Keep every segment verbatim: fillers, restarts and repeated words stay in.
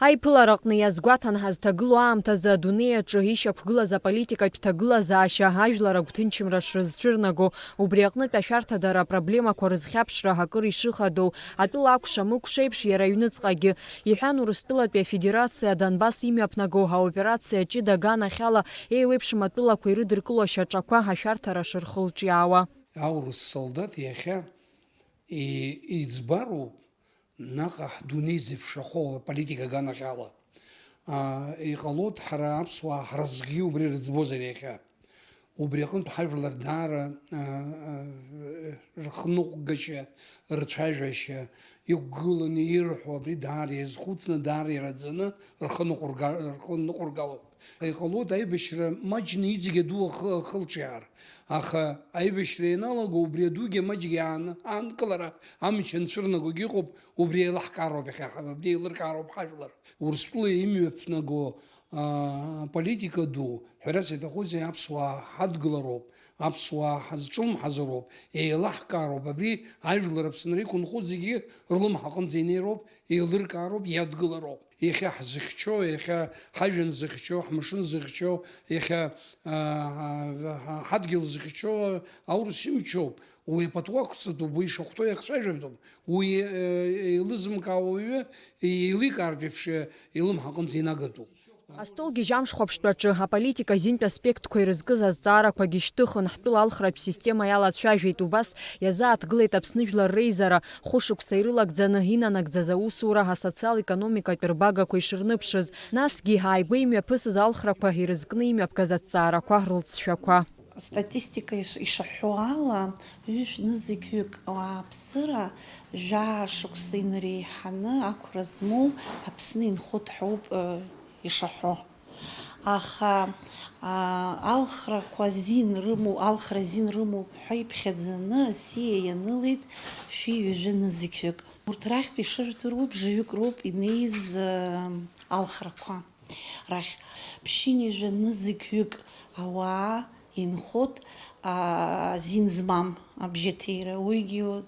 Аиԥылараҟны иазгәаҭан ҳазҭагылоу аамҭазы адунеи аҿы ишьақәгылаз аполитикатә ҭагылазаашьа ажәлар агәҭынчымра шрызцәырнаго, убри аҟнытә ашәарҭадара апроблемақәа рызхьаԥшра акыр ишыхадоу, атәыла акәша-мыкәша еиԥш иара аҩныҵҟагьы, иҳәан Урыстәылатәи Афедерациа Донбасс имҩаԥнаго аоперациа ҷыда аганахьала еиуеиԥшым атәылақәа ирыдыркыло ашьаҿақәа ашәарҭара шырхылҿиаауа. Аурыс солдаҭ иахьа и-, иӡбароуп наҟ ҳдунеи зеиԥшрахо аполитика аганахьала. Аа, иҟалоит ҳара аԥсуаа ҳразҟгьы убри рыӡбозар иахьа. Убри аҟынтә ҳажәлар даара, аа, аа, рхныҟәгашьа, рцәажәашьа, иқәгыланы ирҳәо абри даара иазхәыцны, даара ираӡаны рхы ныҟәырга-, рхы ныҟәыргалоит. Иҟалоит аибашьра маҷны иҵегь аду ахы ахылҿиаар. Аха аибашьра ианалаго, убри адугьы маҷгьы аан-, аанкылара амч анцәырнагогьы ыҟоуп, убри еилаҳкаароуп иахьа, абри еилыркаароуп ҳажәлар. Урыстәыла имҩаԥнаго, аа, политика ду, ҳәарас иаҭахузеи, аԥсуаа ҳадгылароуп, аԥсуаа ҳазҿлымҳазароуп, еилаҳкаароуп, абри ажәлар Аԥсынра иқәынхо зегьы рлымҳа аҟынӡа инеироуп, еилыркаароуп, иадгылароуп. Иахьа ҳзыхьчо, иахьа ҳажәҩан зыхьчо, ҳмашын зыхьчо, иахьа, аа, ҳадгьыл зыхьчо аурыс имчоуп. Уи апатуа ақәҵатәуп, уи ишахәҭоу иахцәажәатәуп. Уи, э, еилызымкаауа уаҩы еиликаартә еиԥш, э, илымҳа аҟынӡа инагатәуп. Астолгьежь амш хәаԥштәаҿы аполитика азинтә аспектқәа ирызкыз азҵаарақәагьы шьҭыхын, ҳтәыла алхратә система иалацәажәеит, убас иазааҭгылеит Аԥсны жәлар реизара, хәышықәса ирылагӡаны инанагӡаз аусура асоциал-економикатә рбагақәа ишырныԥшыз, насгьы ааигәа имҩаԥысыз алхрақәа ирызкны имҩаԥгаз азҵаарақәа рылҵшәақәа. Астатистика иш-, ишаҳәо ала, ҩышә нызқьҩык ауааԥсыра жәаа шықәса инареиҳаны ақәра змоу Аԥсны инхоит ҳәоуп, э, ишаҳәо. Аха, а, алхрақәа азин рымоу, алхра азин рымоуп ҳәа иԥхьаӡаны асиа ианылеит шәи ҩажәа нызқьҩык. Урҭ рахьтә ишыжәдыруа бжаҩык роуп инеиз, э, алхрақәа. Рахь ԥшьынҩажәа нызқьҩык ауаа инхоит, а, зин змам абжьаҭира. Уигьы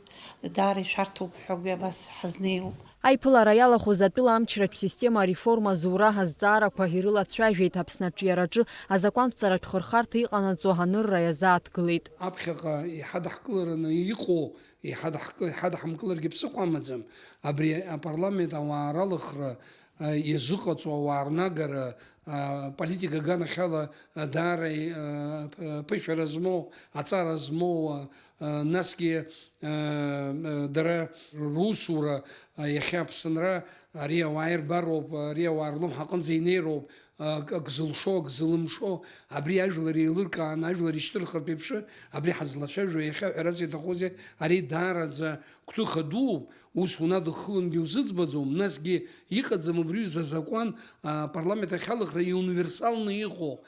даара ишәарҭоуп ҳәа абас ҳазнеиуоуп. Аиԥылара иалахәыз атәыла амчратә система ареформа азура азҵаарақәа ирылацәажәеит, Аԥсны аҿиараҿы азакәанҵаратә хырхарҭа иҟанаҵо анырра иазааҭгылеит. Аԥхьаҟа иҳадаҳкылараны иҟоу, иҳадаҳк-, иҳадаҳамкыларгьы ԥсыхәа амаӡам, абри апарламент ауаа ралыхра, а, иазыҟаҵо ауаа рнагара, а, политика аганахьала, а, даара, а, п-, ԥышәара змоу, аҵара змоу, а, а, насгьы, а, а, дара русура, а, иахьа Аԥсынра, ари ауаа ирбароуп, ари ауаа рлымҳа аҟынӡа инеироуп, а, ак, ак зылшо, ак зылымшо, абри ажәлар еилыркааны, ажәлар ишьҭырхыртә еиԥш, абри ҳазлацәажәо иахьа ҳәарас иаҭахузеи, ари даараӡа гәҭыха дууп, ус унадыххылангьы узыӡбаӡом, насгьы иҟаӡам убри ҩыза азакәан, а, апарламент ахь алыхра иуниверсалны иҟоу.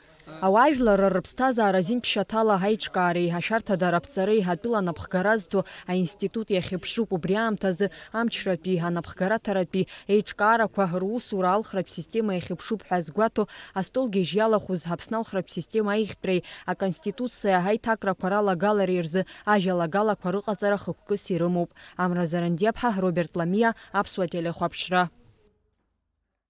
Ауаажәларра рыԥсҭазаара азинтә шьаҭала аиҿкаареи ашәарҭадара аԥҵареи атәыла анапхгара зҭо аинститут иахьыԥшуп, убри аамҭазы амчратәи, анапхгараҭаратәи еиҿкаарақәа русура алхратә система иахьыԥшуп ҳәа азгәаҭо, астолгьежь иалахәыз Аԥсны алхратә система аиӷьтәреи Аконституциа аиҭакрақәа ралагалареи рзы ажәалагалақәа рыҟаҵара хықәкыс ирымоуп. Амра Зарандиаԥҳа, Роберт Ламиа, Аԥсуа телехәаԥшра.